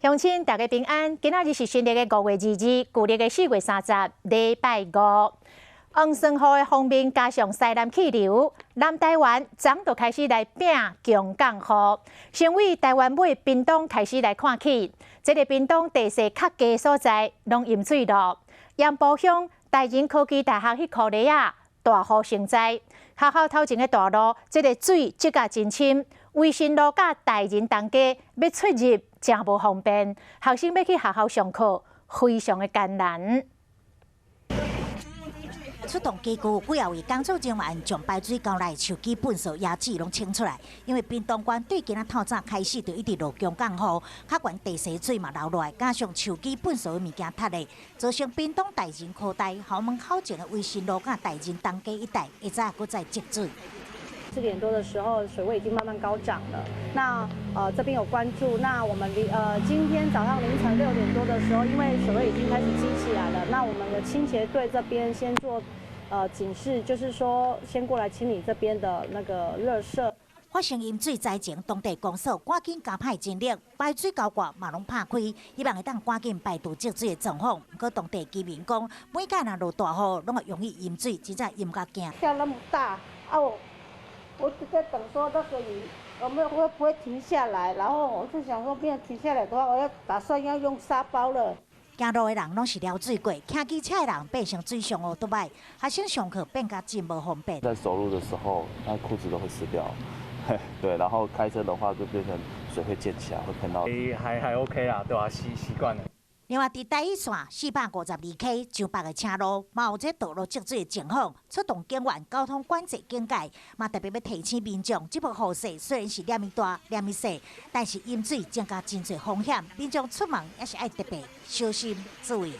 鄉親大家平安，今仔日是新曆的5月22，舊曆的4月30，禮拜五。黃酸雨的鋒面加上西南氣流，南台灣昨就開始來變強降雨。先為台灣尾屏東開始來看起，這个屏東地勢較低所在，攏淹水咯。鹽埔鄉大仁科技大學彼箍犁仔，大雨成災，學校頭前的大路，這个水積甲真深，維新路佮大仁東街欲出入誠無方便，學生欲去學校上課非常的艱難。出動機具幾仔位工作人員將排水溝內樹枝、糞埽、椰子攏清出來，因為屏東縣對今仔透早開始就一直落強降雨，較懸地勢水嘛流落來，加上樹枝、糞埽的物件塌咧，造成屏東大仁科大校門口前的維新路佮大仁東街一帶，下早閣再積水。 4點多的時候，水位已經慢慢高漲了。那這邊有關注，那我們今天早上凌晨6點多的時候，因為水位已經開始積起來了，那我們的清潔隊這邊先做警示，就是說先過來清理這邊的那個垃圾。發生淹水災情，當地公所趕緊加派人力，排水溝蓋嘛攏拍開，希望會當趕緊排除積水的狀況。毋過當地居民講，每屆若落大雨，攏會容易淹水，真正淹甲驚。下那麼大啊！我就在等說那個雨有沒有會不會停下來，然後我就想說，沒有停下來的話，我要打算要用沙包了。行路的人攏是撩水過，騎機車的人變成水上烏頭擺，學生上課變甲真無方便。在走路的時候，那褲子都會濕掉，對，然後開車的話就變成水會濺起來，會噴到。還 OK 啦，對吧？習慣了。另外，佇台一線452溪上北的車路，嘛有這道路積水的情況，出動警員交通管制警戒，嘛特別欲提醒民眾，這波雨勢雖然是連绵大、連綿細，但是淹水增加真濟風險，民眾出門也是愛特別小心注意。